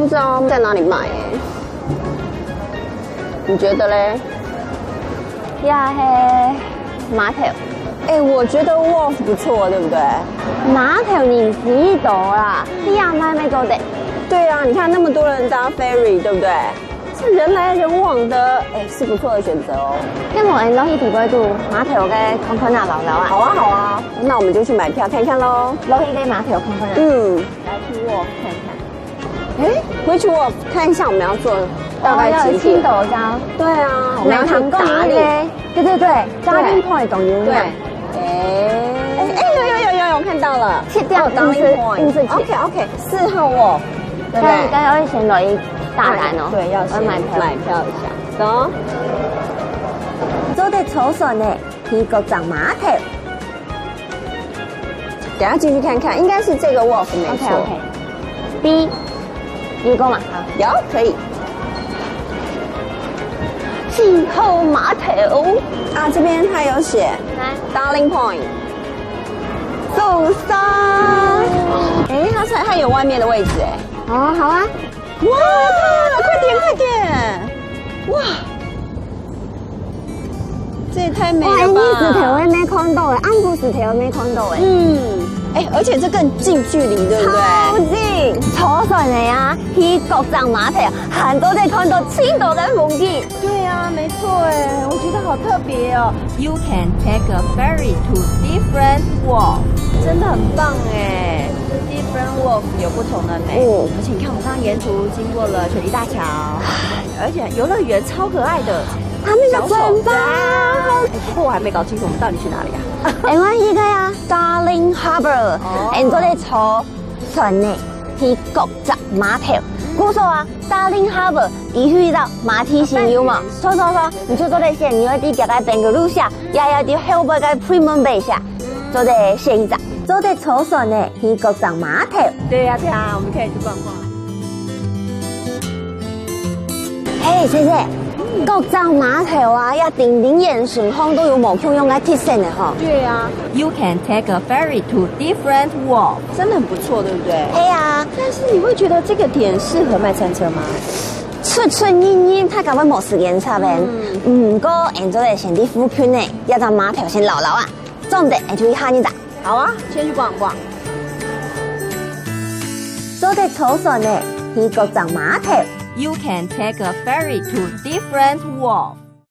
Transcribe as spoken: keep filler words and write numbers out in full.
知道在哪裡買欸，你覺得嘞？這係碼頭。欸，我覺得 Wharf 不錯，對不對？碼頭人幾多啦，這買乜做得。對啊，你看那麼多人搭 ferry，對不對？這人來人往的，欸，是不錯的選擇哦。該無𠊎等落去底背肚碼頭該看看啊，尞尞啊。好啊，好啊，那我們就去買票看看咯。落去該碼頭看看啊。嗯。來去 Wharf 看看。 欸，回去我看一下我們要坐大概幾點。哦，要有青島這樣。對啊，我們要去打領。對對對，打領point當有名。對。欸，欸，有有有有有，我看到了。七點五十，哦，打領point。五十七。OK OK，四號哦，對不對？該，該愛先來打單哦。欸，對，要先買票。買票一下。走。做得坐船呢，去各隻碼頭。 等下進去看看，應該是這個 wharf 沒錯。OK OK。B，有過嗎？好。有，可以。四號碼頭。啊，這邊它有寫，來。Darling Point。走上。欸，它是，它有外面的位置欸。哦，好啊。哇，快點快點。哇。 這也太美了吧！哇，你石頭也沒看到欸，暗晡石頭也沒看到欸。嗯，欸，而且這更近距離，對不對？超近，坐船个啊，去各隻碼頭，還做得看到盡多个風景。對啊，沒錯欸，我覺得好特別哦。You can take a ferry to different wharf，真的很棒欸，這 different wharf 有不同的美。嗯。而且你看，我們剛剛沿途經過了雪梨大橋，而且遊樂園超可愛的。 他們的船吧。小丑家。欸，不過我還沒搞清楚我們到底去哪裡啊。欸，𠊎去个啊，Darling Harbour，哦。欸，你做得坐船呢，去各隻碼頭。故所啊，Darling Harbour，佢去到馬蹄形有無？坐坐坐，你就做得選，你要在這個Bengaluru下，也要在後背个Pyrmont Bay下，做得選一隻，做得坐船呢，去各隻碼頭。對呀，對呀，我們可以去逛逛。 嘿，姐姐，各隻碼頭啊，這頂頂沿脣項都有無共樣个特色呢吼。對啊。You can take a ferry to different wharf。真的很不錯，對不對？係啊。但是你會覺得這個點適合賣餐車嗎？出出入入，大家會無時間差个。嗯。毋過，𠊎做得先在附近个這隻碼頭先尞尞啊，做毋得，𠊎就去下一隻。好啊，先去逛逛。做得坐船呢，去各隻碼頭。 You can take a ferry to different wharf。